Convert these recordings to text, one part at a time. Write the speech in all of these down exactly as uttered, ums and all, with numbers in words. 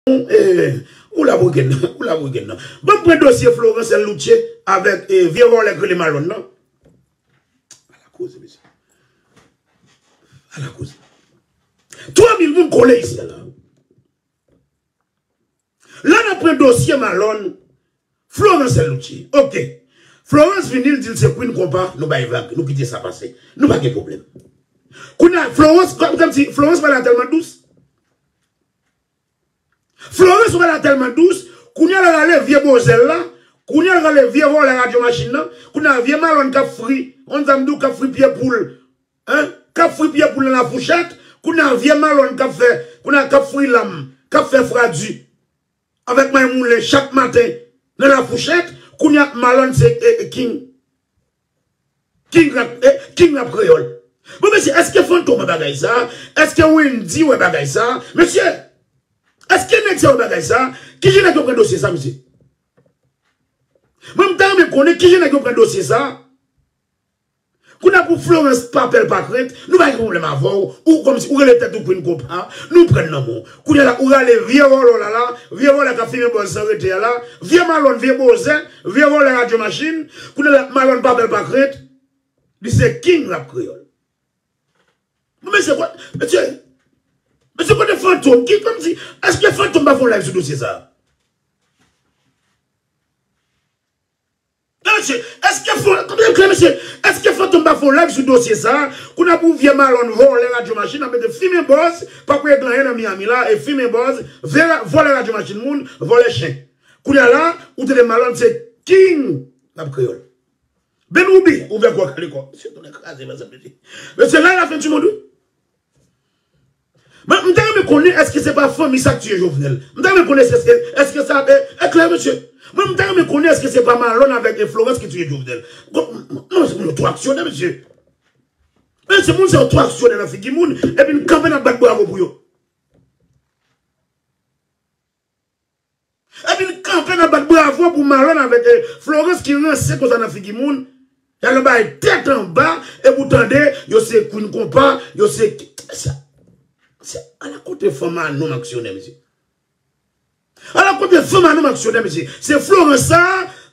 eh, ou la pou gen nan, ou la pou gen nan. Ban m pran dosye Florence L. Loutier avèk, eh, vye vòlè k rele Malòn nan. Ala koze, mesye. Ala koze. Twa mil moun kole isi a la. La n ap pran dosye Malòn, Florence L. Loutier. Ok. Florence vini, l di l se Queen Konpa, nou bay vag, nou kite sa pase. Nou pa gen pwoblèm. Kounye a, Florence, kòm, kòm si Florence pa la tèlman dous. Florence pa la tèlman dous. Kounye a, l al rale vye bozè l la. Kounye a, l al rale vye vòlè radyo machin nan. Kounye a, vye Malòn k ap fri. On zam di w k ap fri pye poul. Hein? K ap fri pye poul nan lafouchèt. Kounye a, vye Malòn k ap fè, kounye a, k ap fri lam, k ap fè fradi avèk may moulen chak maten nan lafouchèt. Kounye a, Malòn se, eh, eh, king. King rap, eh, king rap kreyòl. Bon, mesye, èske Fantom wè bagay sa? Èske Wendy wè bagay sa? Mesye, èske nèg sa wè bagay sa? Kijan nèg yo pran dosye sa, mesye? Mwen, m ta renmen konnen kijan nèg yo pran dosye sa. Kounye a pou Florence pa pè l pa krent, nou pa gen pwoblèm avè w, ou kòmsi ou rele tèt ou Queen Konpa, nou pran nan men w. Kounye a la, ou rale vye vòlè w la la, vye vòlè k ap fimen bòz san rete a la, vye Malòn, vye bozè, vye vòlè radyo machin, kounye a la, Malòn pa pè l pa krent, li se king rap kreyòl. Bon, mesye, kwa, mesye, mesye, kote Fantom? Ki, kòmsi, èske Fantom pa fè yon live sou dosye sa? Non, mesye, èske fò-, kòmsi klè, mesye, èske Fantom pa fè yon live sou dosye sa? Kounye a pou vye Malòn vòlè radyo machin, ap mete fimen bòz, pa pou regle anyen nan Miami la, e fimen bòz, vye ra-, vòlè radyo machin moun, vòlè chen. Kounye a la, ou tande Malòn se king rap kreyòl. Ben Ruby, ouvè kò w, kale kò. Mesye, tonnè kraze, mezanmi. Mesye, la, la fen di mond, wi. Mwen, m ta renmen konnen èske se pa fanmi sa k tiye Jovenel. M ta renmen konnen èske, èske, èske sa, e, e klè, mesye. Mwen, m ta renmen konnen èske se pa Malòn avèk, e, Florence ki tiye Jovenel. Kon, non, se moun yo twò aksyonè, mesye. Mesye, moun sa yo twò aksyonè nan figi moun, epi n kanpe n ap bat bravo pou yo. Epi n kanpe n ap bat bravo pou Malòn avèk, eh, Florence ki ranse konsa nan figi moun. Y al nan bay tèt anba, epi w tande, yo se Queen Konpa, yo se, se, se, ala kote fanm a nonm aksyonè, mesye. Ala kote fanm a nonm aksyonè, mesye. Se Florence sa,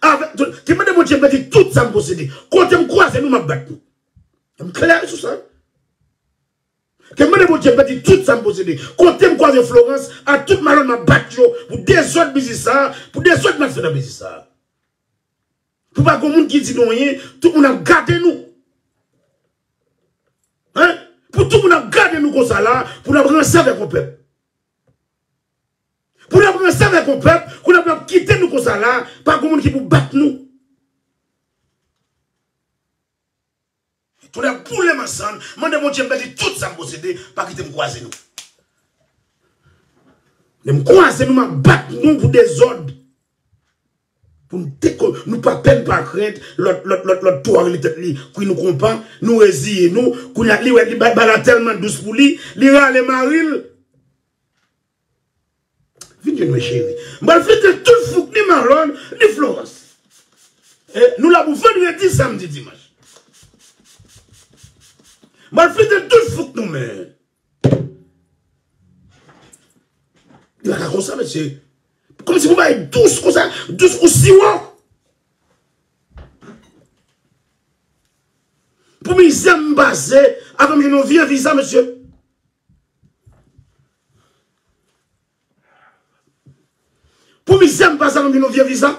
avèk, ki mande Bondye pèdi tout sa m posede. Kote m kwaze nou, m ap bat nou. M klè sou sa. Ke m mande Bondye pèdi tout sa m posede. Kote m kwaze Florence, a tout Malòn m ap bat yo pou dezòd biznis sa, pou dezòd m ap fè nan biznis sa. Pou pa gon moun ki di nou anyen, tout moun ap gade nou. Hein? Pou tout moun ap gade nou konsa la, pou n ap ranse avèk yon pèp. Pou n ap ranse avèk yon pèp, pou n ap, ap kite nou konsa la, pa gon moun ki pou bat nou. Tout nèg boule m ansanm, mande Bondye m pèdi tout sa m posede, pa kite m kwaze nou. Lè m kwaze nou, m ap bat nou pou dezòd. Pou nou te ko-, nou pa pè n pa krent, lòt, lòt, lòt, lòt tou a rele tèt li Queen Konpa, nou reziye nou, kounye a li wè li ba-, bagay la tèlman dous pou li, li rale mari l. Vin jwenn mwen, cheri. M pral flite tout fouk ni Malòn, ni Florence. E nou la pou vandredi, samdi, dimanch. M pral flite tout fouk nou, men. Li pa ka konsa, mesye. Kòmsi pou bay dous konsa, dous kou siwo. Pou mizè m pase, avan m jwenn yon vye viza, mesye. Pou mizè m pase avan m jwenn yon vye viza.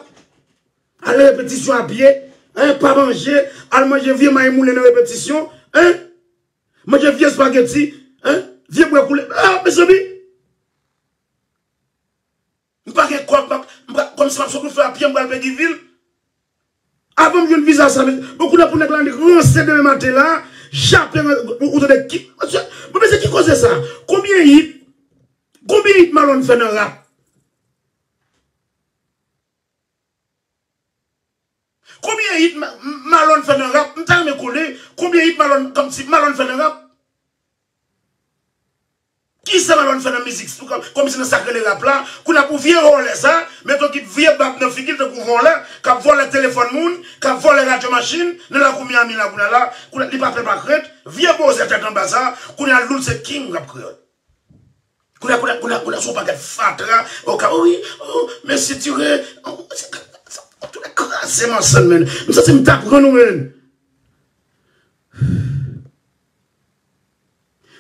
Al nan repetisyon a pye, hein, pa manje, al manje vye may moulen nan repetisyon, hein. Manje vye espageti, hein, vye bwè koule. Ah, mezanmi! M pa gen kòb, m ap, m pa, kòmsi m ap sot wout fè a pye, m pral Peguiville. Avan m jwenn viza sa, men, bon, kounye a pou nèg la ranse demen maten la, jape, ou, ou tande ki, mesye, bon, mesye, ki koze sa? Konbyen hit, konbyen hit Malòn fè nan rap? Konbyen hit Ma-, Malòn fè nan rap? M ta renmen konnen konbyen hit Malòn, kòmsi Malòn fè nan rap. Kisa Malòn fè nan mizik, kòm, kòmsi nan sa k rele rap la, kounye a pou vye vòlè sa, mete yon kit vye bab nan figi l tankou vòlè, k ap vòlè telefòn moun, k ap vòlè radyo machin, nan lakou Miami la kounye a la, kounye a li pa pè pa krent, vye bozè tèt anba sa, kounye a Loul se king rap kreyòl. Kounye a, kounye a, kounye a, kounye a, se yon pakèt fatra. O ka, wi, o, mesye tire. O, se, se, se, tout kraze m ansanm, menn. M santi m ta pran nou, menn.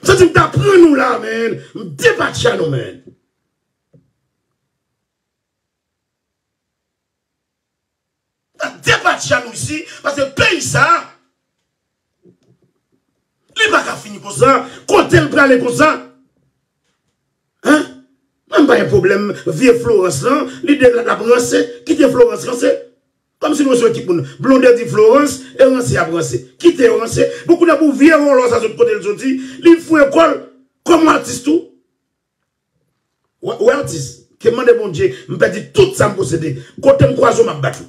M santi m ta pran nou la, menn. M depatcha nou, menn. N ap depatcha nou isi, paske peyi sa, li pa ka fini konsa. Kote l prale konsa? Hein? Mwen m pa gen pwoblèm. Vye Florence lan, li de l ap ranse, kite Florence ranse. Kòmsi nou se yon ekip moun. Blondedy, Florence, e ranse y ap ranse. Kite yo ranse. Bon, kounye a pou vye vòlò sa sot kote l soti, li foure kò l kòm atis tou. Wè, wè atis, ke m mande Bondye, m pèdi tout sa m posede. Kote m kwaze w, m ap bat ou.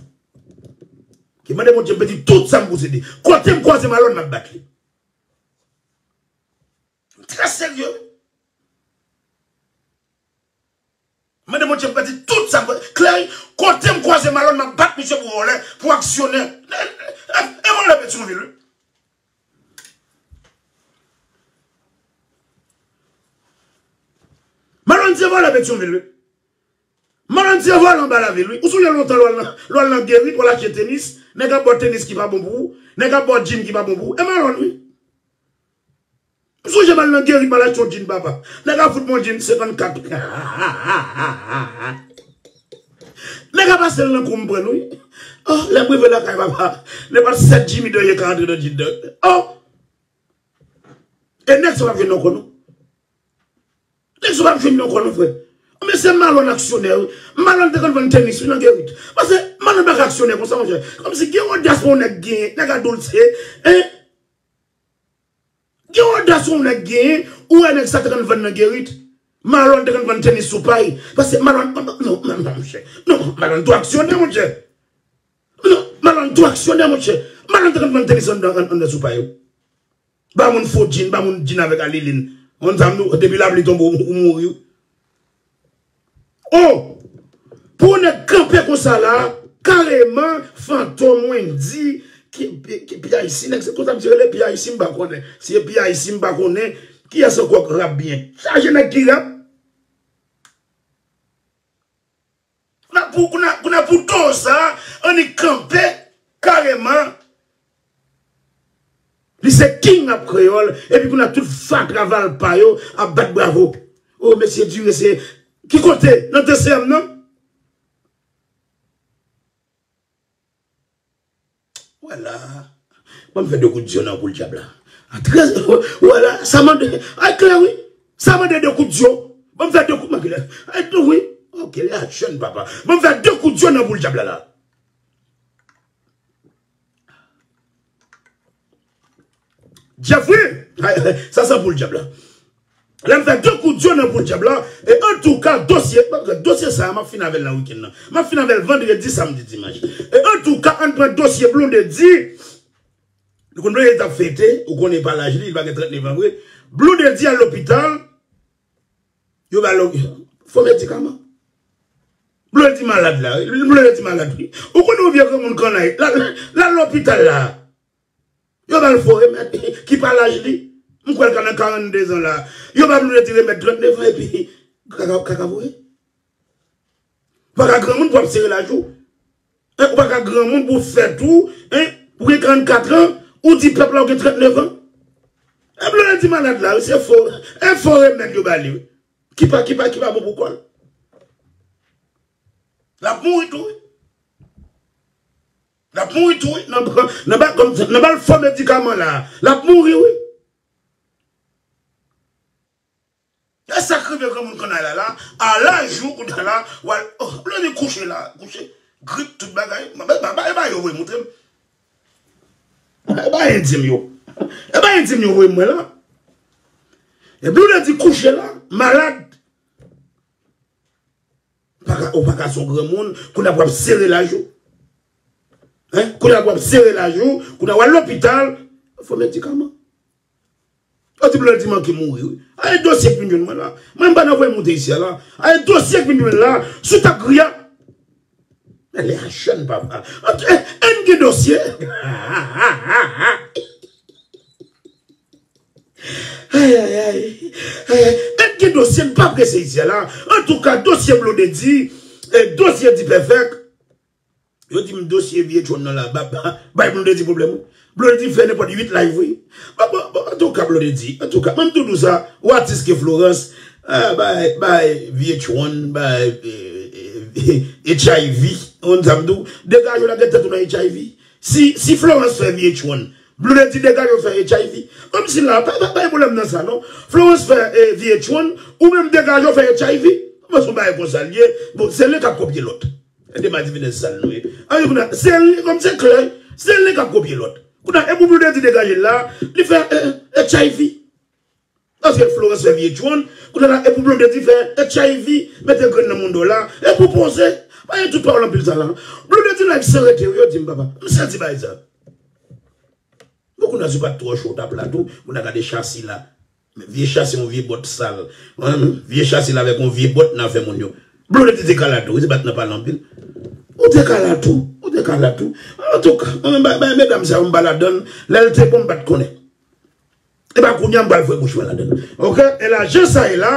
Ke m mande Bondye, m pèdi tout sa m posede. Kote m kwaze Malòn, m ap bat li. M trè serye, wi. M mande Bondye, m pèdi tout sa m, klè, wi. Kote m kwaze Malòn, m ap bat misye pou vòlè, pou aksyonè. E, e, e vòlè Petyonvil, wi. Malòn se vòlè Petyonvil, wi. Malòn se vòlè anba lavil, wi. Ou sonje lontan lè w al nan, lè w al nan Gerit, w al achte tenis, nèg ap ba w tenis ki pa bon pou ou, nèg ap ba w djin ki pa bon pou ou. E Malòn, wi. Ou sonje m al nan Gerit, m al achte yon djin, papa. Nèg ap fout mwen yon djin senkannkat. Nèg ap pase l nan kou m pran l, wi. Oh, lè m rive lakay papa, nenpòt sèt Jimmy Dorier ka antre nan djin nan. Oh! E nèg sa p ap jwenn nan kò nou. Nèg sa p ap jwenn nan kò nou, frè. Men se Malòn aksyonè, wi. Malòn te konn vann tenis, wi, nan Gerit. Paske Malòn pa ka aksyonè konsa, monchè. Kòmsi gen odas pou yon nèg genyen, nèg a doulse, hein? Gen odas yon nèg genyen, ou wè nèg sa te konn vann nan Gerit. Malòn te konn vann tenis sou pay. Paske Malòn, non, non, non, monchè. Non, Malòn tou aksyonè, monchè. Non, Malòn tou aksyonè, monchè. Malòn te konn vann tenis anndan, anndan sou pay, wi. Ba moun fo djin, ba moun djin avèk alilin. Moun sa m di w, depi lapli tonbe, ou, ou mouri, wi. Oh! Pou yon nèg kanpe konsa la, kareman, Fantom, Wendy, ki, ki, ki P I C, nèg se konsa misye rele, P I C m pa konnen. Si se P I C m pa konnen, kiyès ankò k rap byen? Chaje nèg ki rap. Kounye a pou, kounye a, kounye a pou do sa, annik kanpe kareman. Li se king rap kreyòl, epi kounye a tout fatra valpa yo ap bat bravo. Oh, mesye Duré, se ki kote? Nan T C M nan? Wè la. Ban m fè de kout dyo nan boul dyab la. A trèz, wè la, sa mande, ay klè wi. Sa mande de kout dyo. Ban m fè de kout, manke la. Ay tou wi. Ok, lè a jèn papa. Ban m fè de kout dyo nan boul dyab la la. Jeffrey, ay, sa san boul dyab la. Lè m fè de kout dyo nan boul dyab la, e antouka, dosye, dosye sa a, m ap fin avè l nan wikenn nan. M ap fin avè l vandredi, samdi, dimanch. E antouka, ann pran dosye Blondedy. Nou konn Blondedy t ap fete, ou konnen pa laj li, li pa gen trannnev an vre. Blondedy al lopital, yo ba l fo medikaman. Blondedy malad la, Blondedy malad wi. Ou konnen yon vye granmoun kannay, l al, l al lopital la. Yo ba l fo remèd ki pa laj li. M kwè l ka nan karanndezan la. Yo ba Blondedy remèd trannnev an epi kaka, kaka voye. Ou pa ka granmoun pou ap sere laj ou. Hein, ou pa ka granmoun pou fèt ou, hein, ou gen karannkat an, ou di pèp la ou gen trannnev an. E Blondedy malad la, se fo, e fo remèd yo ba li. Ki pa, ki pa, ki pa bon pou kò l. L ap mouri tou wi. L ap mouri tou wi. Nan, nan, nan ba l fo medikaman la. L ap mouri wi. E sa k rive granmoun kannay la la, a laj ou kounye a la, w al, oh, Blondedy kouche la, kouche, grip tout bagay, ba, ba, ba, ba yo voye montre m. E ba endyen m yo. E ba endyen m yo voye m wè la. E Blondedy kouche la, malad. Pa ka, ou pa ka se yon granmoun, kounye a w ap sere laj ou. Hein? Kounye a w ap sere laj ou, kounye a w al lopital, fo medikaman. Yo di Blondedy manke mouri wi. Ay dosye k vin jwenn mwen la. Mwen m pa nan voye moute isi a la. Ay dosye k vin jwenn la. Sou tap gri a. Men lè a jèn papa. Ann gen dosye. Ay, ay, ay. Ay, ay. Ann Dosye n pa prese isi a la. Antouka, dosye Blondedy, e, dosye D-Perfect. Yo di m dosye V H one nan la, ba, ba, bay Blondedy pwoblèm, wi. Blondedy fè nenpòt uit live, wi. Bon, bon, bon, antouka, Blondedy, antouka, ban m tou di w sa, ou atis ke Florence, ah, bay, bay V H one, bay, eh, eh, H I V, ou konn sa m di w, degaje w lage tèt ou nan H I V. Si, si Florence fè V H one, Blondedy degaje w fè H I V. Kòmsi la, pa, pa, pa gen pwoblèm nan sa, non. Florence fè, eh, V H one, ou menm degaje w fè H I V. Kòman se yon bagay konsa l ye? Bon, se len k ap kopye lòt. Gade madivinèz sal nou ye. Anyen kounye a, se li, kòm se klè, se li k ap kopye lòt. Kounye a, e pou Blondedy degaje l la, li fè, eh, H I V. Paske Florence fè V H one, kounye a la, e pou Blondedy fè H I V, mete grenn nan mouda w la, e pou poze. Pa gen tout pawòl anpil sa la. Blondedy live san rete, wi, yo di m, papa. M santi bagay sa. Bon, kounye a, si w pa t twò cho, w t ap la tou, moun ap gade chasi la. Men vye chasi, yon vye bòt sal. Wi, vye chasi la avèk yon vye bòt nan afè moun yo. Blondedy te ka la tou, wi, se pa t nan pale anpil. Ou te ka la tou, ou te ka la tou. Antouka, mwen, bay, bay medam sa yo, m pa ladann. Lè l te bon, m pa t konnen. E pa kounye a, m pral fwe bouch mwen ladann. Oke? E la, jan sa ye la,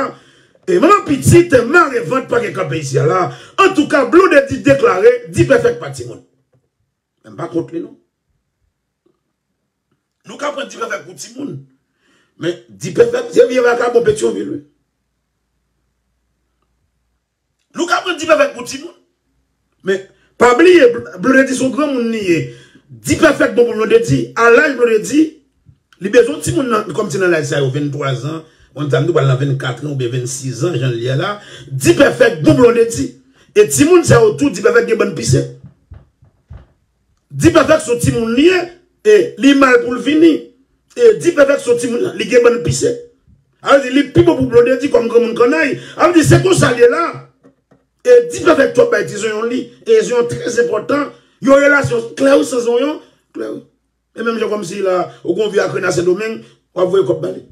e manman pitit, mare vant, pa gen kanpe isi a la. Antouka, Blondedy deklare, D-Perfect pa timoun. Men m pa kont li, non. Nou ka pran D-Perfect pou timoun. Men D-Perfect, se vye vakabon Petyonvil, wi. Nou ka pran D-Perfect pou timoun. Men, pa bliye, Bl-, Blondedy se yon granmoun li ye. D-Perfect bon pou Blondedy. A laj Blondedy, li bezwen yon timoun nan, kòmsi nan laj sa yo, venntwa zan, yon tann nou pral nan vennkat an oubyen vennsis zan, jan l ye la. D-Perfect bon pou Blondedy. E timoun sa yo tou, D-Perfect gen bann pise. D-Perfect se yon timoun li ye, e li mal pou l vini. E D-Perfect se yon timoun, li gen bann pise. Sa vle di, li pi bon pou Blondedy kòm granmoun kannay. Sa vle di, se konsa l ye la. E D-Perfect twòp bay ti zonyon li. E zonyon trè enpòtan. Yon relasyon klè wi, san zonyon, klè wi. E menm jan kòmsi la, ou gon vye akrena Sendomeng, w ap voye kòb ba li.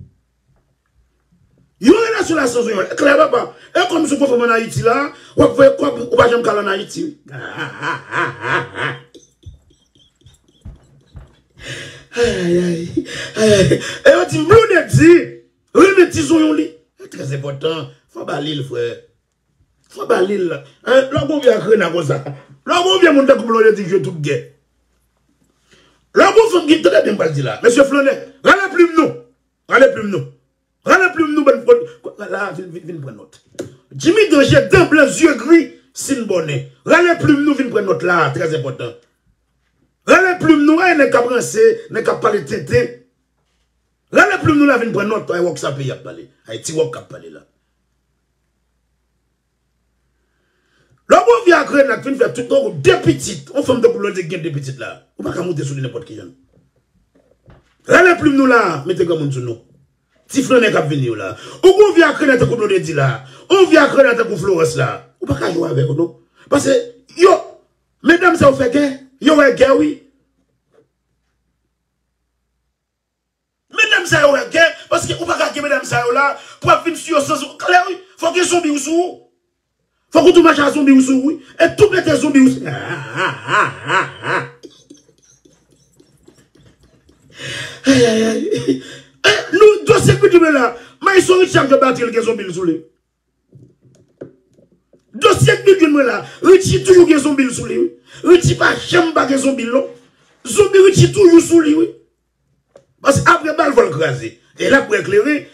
Yon relasyon la san zonyon, klè papa. E kòmsi w gon fanm ann Ayiti la, w ap voye kòb, ou pa janm ka al ann Ayiti, wi. Ay, ay, ay. Ay, ay. E yo di m Blondedy renmen ti zonyon li. Se trè enpòtan. Fò ba li l, frè. Fò ba li l. Hein? Lè w gon vye akrena konsa. Lè w gon vye moun tankou Blondedy jwe tout gè. Lè w gon fanm ki, tande byen m pral di la. Mesye flannè, rale plim nou. Rale plim nou. Rale plim nou, bann frod. La, vin, vin, vin pran nòt. Jimmy Danger, dan blan, zye gri, sin bònen. Rale plim nou, vin pran nòt la, trè enpòtan. Rale plim nou, ay, nèg k ap ranse, nèg k ap pale tenten. Rale plim nou la, vin pran nòt, ay, wòk sa peyi ap pale. Ay, ti wòk k ap pale la. Lè w gon vye akrena k fin fè tout, tankou de pitit, yon fanm tankou Blondedy ki gen de pitit la, ou pa ka moute sou li nenpòt ki jan. Rale plim nou la, mete granmoun sou nou. Ti flannè k ap vini yo la. Ou gon vye akrena tankou Blondedy la, yon vye akrena tankou Florence la, ou pa ka jwe avèk yo non. Paske yo, medam sa yo fè gè, yo wè gè wi. Medam sa yo wè gè, paske ou pa ka gen medam sa yo la, pou ap vin sou yo san, klè wi. Fòk gen zonbi w sou ou. Fòk ou tou mache a zonbi w sou ou, wi. E tou pete zonbi w sou. Ay, ay, ay. E, nou, dosye k vin jwenn mwen la, Maison Richie ap jwe batri l gen zonbi l sou li. Dosye k vin jwenn mwen la, Richie toujou gen zonbi l sou li, wi. Richie pa janm pa gen zonbi l, non. Zonbi Richie toujou sou li, wi. Paske apre bal, fò l kraze. E l ap wè kleren,